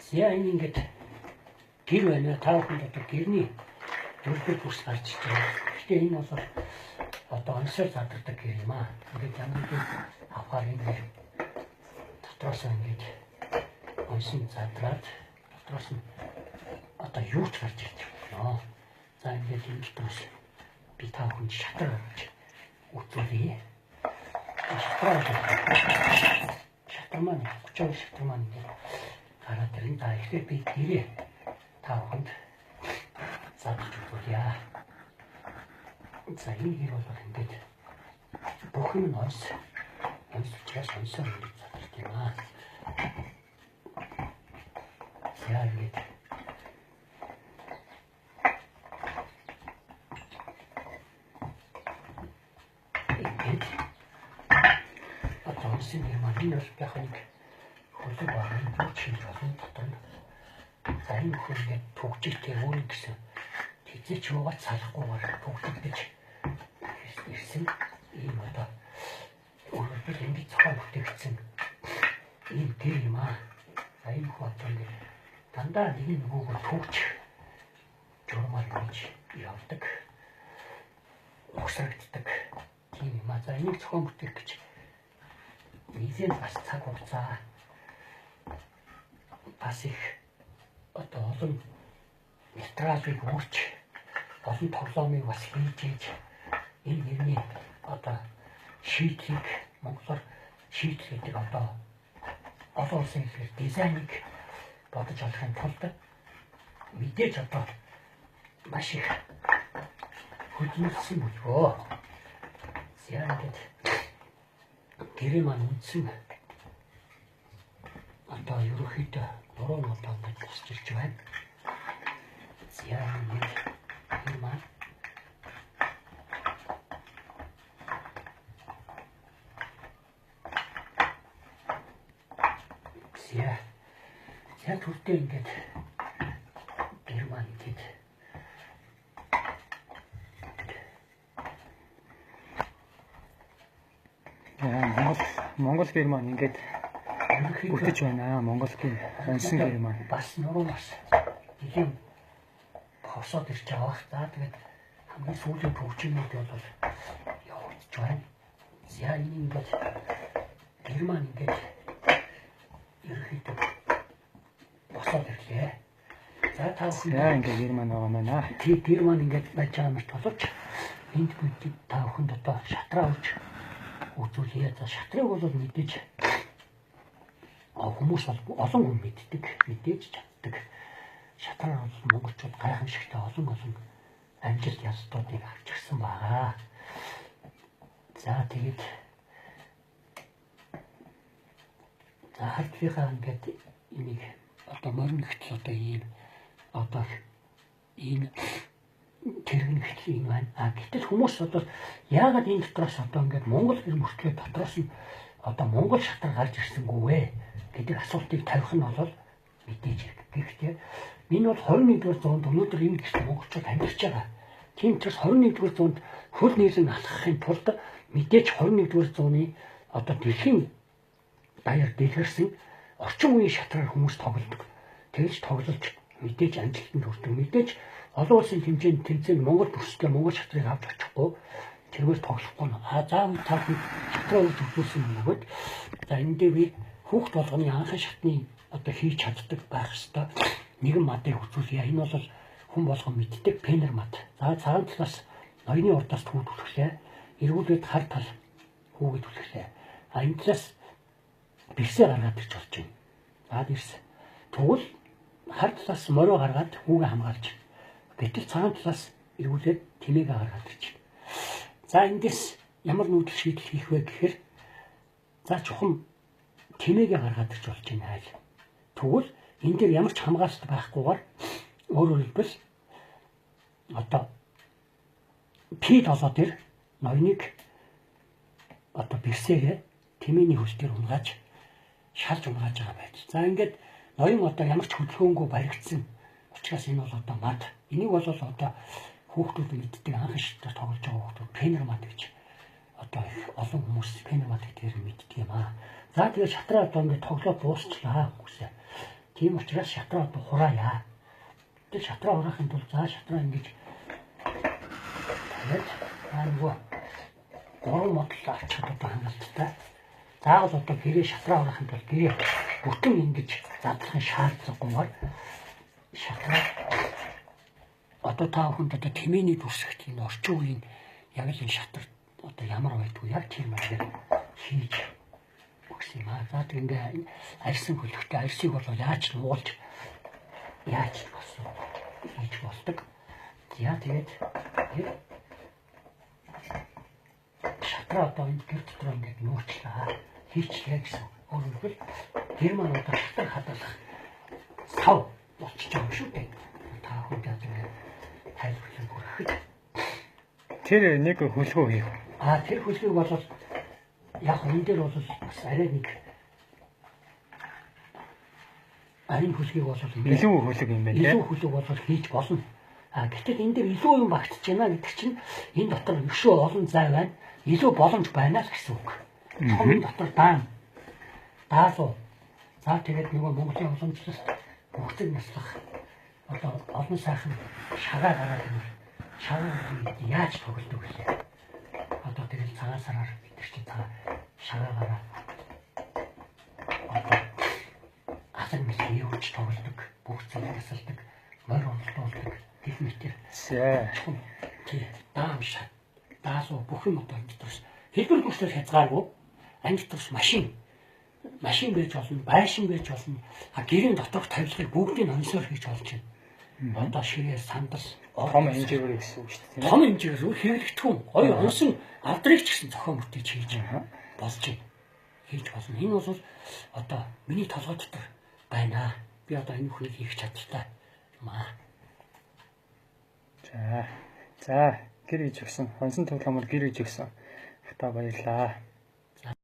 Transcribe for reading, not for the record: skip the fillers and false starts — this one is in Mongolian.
За энэ ингээд гэр байна. Та бүхэнд одоо гэрний дөрвөр бүс гарч иж байгаа. Гэхдээ энэ бол одоо онсоор задардаг гэр юм аа. Ингээд ямар нэгэн авахар ингээд дотроос ингээд онсон задраад дотроос нь одоо юу ч гарч ирж байна. За ингээд энэ дотроос би та бүхэнд шатар гаргаж үзүүлье. Шатар маань 32 шатар маань ингээд гараад ирнэ. За эхлээд би гэрээ та бүхэнд задлж үзүүлье. За энэ гэр бол ингээд бүх юм нь онс учраас онсоор ингээд задарч юм аа. За ингээд одоо онсын гэр маань энэ бол яг нэг хөлөг байна. Юу ч хийж болно дотор нь. За энэ бүхэн ингээд түгжээтэй өөр гэсэн хэзээ ч юугаар салахгүйгээр түгжигдэж ирсэн ийм одоо өөрөөр ингэж зохион бүтээгдсэн ийм гэр юм аа. За энэ хүн одоо ингээд дандаа нэг нөгөөгөө түгж журмаар ингэж явдаг, угсрагддаг тийм юм аа. За энийг зохион бүтээх гэж нэгэн бас цаг хугацаа бас их одоо олон материалыг үүрч олон тоглоомыг бас хийж ийж энэ гэрний одоо шийдлийг монголоор шийдэл гэдэг одоо олон улсын хэлээр дизайныг бодож олохын тулд мэдээж одоо маш их хөдөлмөрлсөн бүлгөө. За ингээд гэрээ маань үндсэн одоо ерөнхийдөө нуруу нь одоо ингээд босч ирж байна. За ингээд гэр маань за төрдөө ингээд гэр маань ингээд Монгол гэр маань ингээд бүтэж байна. Монгол гэр, онсон гэр маань бас нуруу бас нэлийн босоод ирж байгаа бах. За тэгээд хамгийн сүүлийн төвчнүүд бол явагдаж байна. За энэ ингээд гэр маань ингээд ерөнхийдөө босоод ирлээ. За та бүхэн за ингээд гэр маань байгаа маань аа. Тий гэр маань ингээд байж байгаа юм боловч энд бид та бүхэнд одоо шатраа өгч үзүүлье. За шатрыг бол мэдээж хүмүүс бол олон хүн мэддэг, мэдээж чаддаг. Шатраар бол монголчууд гайхамшигтай олон олон амжилт ялалтуудыг авч ирсэн байгаа. За тэгээд за хардвийнхаа ингээд энийг одоо морин гэтэл одоо ийм одоо энэ тэрэгэн гэтэл энэ байна. А гэтэл хүмүүс одоо яагаад энэ дотроос одоо ингээд Монгол гэр мөртлөө дотроос нь одоо Монгол шатар гарч ирсэнгүй вэ гэдэг асуултыг тавих нь бол мэдээж хэрэг. Гэхдээ энэ бол 21-р зуунд өнөөдөр энэ гэрт монголчууд амьдарч байгаа. Тийм учраас 21-р зуунд хөл нийлэн алхахын тулд мэдээж 21-р зууны одоо дэлхийн даяар дэлгэрсэн орчин үеийн шатраар хүмүүс тоглодог. Тэгж тоглож мэдээж амжилтанд хүрдэг. Мэдээж олон улсын хэмжээнд тэмцээнд Монгол бүсгүй Монгол шатрыг авч очихгүй тэргээр тоглохгүй. А заавал та бүхэн шатраа үрж өгүүлсэн бөгөөд за энэ дээр би хүүхд болгоны анхан шатны одоо хийж чаддаг байх ёстой нэгэн мадыг үзүүлье. Энэ бол хүн болгон мэддэг пенер мад. За цагаан талаас ноёны урдаас түү түлхлээ. Эргүүлээд хар тал хүүгээ түлхлээ. А энэ талаас бэрсээ гаргаад ирж болж байна. За бэрс. Тэгвэл хар талаас морио гаргаад хүүгээ хамгаалж. Гэтэл цагаан талаас эргүүлээд тэмээгээ гаргаад ирж байна. За эндээс ямар нүүдэл шийдэл хийх вэ гэхээр за чухам тэмээгээ гаргаад ирж болж байна айл. Тэгвэл энэ дээр ямар ч хамгаалалт байхгүйгээр өөрөөр хэлбэл одоо P7 дээр ноёныг одоо бэрсээгээ тэмээний хөл дээр унгааж шалж унгааж байгаа байдал. За ингээд ноён одоо ямар ч хөдөлгөөнгүй баригдсан учраас энэ бол одоо мад. Энийг бол одоо хүүхдүүд мэддэг анхан шатаар тоглож байгаа хүүхдүүд пенер мад гэж одоо их олон хүмүүс пенер мад гэдгээр мэддэг юм аа. За тэгээд шатраа одоо ингээд тоглоод дуусчлаа хүмүүсээ. Тийм учраас шатраа одоо хураая. Тэр шатраа хураахын тулд за шатраа ингэж тавиад нөгөө 3 модул авчихад одоо хангалттай. Заавал одоо гэрээ шатраа хураахын тулд гэрээ бүтэн ингэж задлахын шаардлагагүйгээр шатраа одоо та бүхэнд одоо тэмээний дүрсэгт энэ орчин үеийн яг л энэ шатар одоо ямар байдгүй яг тэр маягаар хийж өгсөн юм аа. За тэг ингээ арьсан хөлөгтэй арьсыг бол яаж нугалж яаж болсон хийж болдог. За тэгээд шатраа одоо энэ гэр дотор ингээд нуучлаа хийчлээ гэсэн. Өөрөөр хэлбэл гэр маань одоо шатар хадгалах сав болчихж байгаа юм шүү дээ. Та бүхэнд ингээд тайлбарлан хүргэхэд тэр нэг хөлгөө хийх. А тэр хөлгийг бол яг энэ дээр бол бас арай нэг арийн хөлгийг бол илүү хөлөг юм байна тийм. Илүү хөлөг бол хийж болно. А гэтэл энэ дээр илүү юм багтж байна гэдэг чинь энэ дотор өшөө олон зай байна. Илүү боломж байна л гэсэн үг. Том дотор даан даалуу. За тэгээд нөгөө Монголын уламжлалт бүгцэг наслах одоо олон сайхан шагаа гараад ирнэ. Шагаа яаж тоглодог вүлээ? Одоо тэгэл цагаан сараар бид нар чинь шагаа гараа одоо асар мэлхийвч тоглодог, бүгцэг насалдаг, морь унтуулдаг гэх мэтэр. За. Тий. Даам шат. Даалуу бүх юм одоо энэ дотор хэлбэр дүрслэл хязгааргүй. Энэ дотор машин байж болно, байшин байж болно. А гэрийн доторх тавилгыг бүгдийг онсоор хийж болж байна. Одоо ширээ, сандал, том хэмжээгээр гэсэн үг шүү дээ. Том хэмжээгээр хэрэглэгдэхүүн гоё онсон алдрыг ч гэсэн зохион бүтээж хийж болж байна. Хийж болно. Энэ бол одоо миний толгой дотор байна. Би одоо энэ бүхнийг хийх чадaltaй юм аа. За. За, гэр хийж өгсөн. Онсон тоглоомор гэр хийж өгсөн. Та баярлалаа.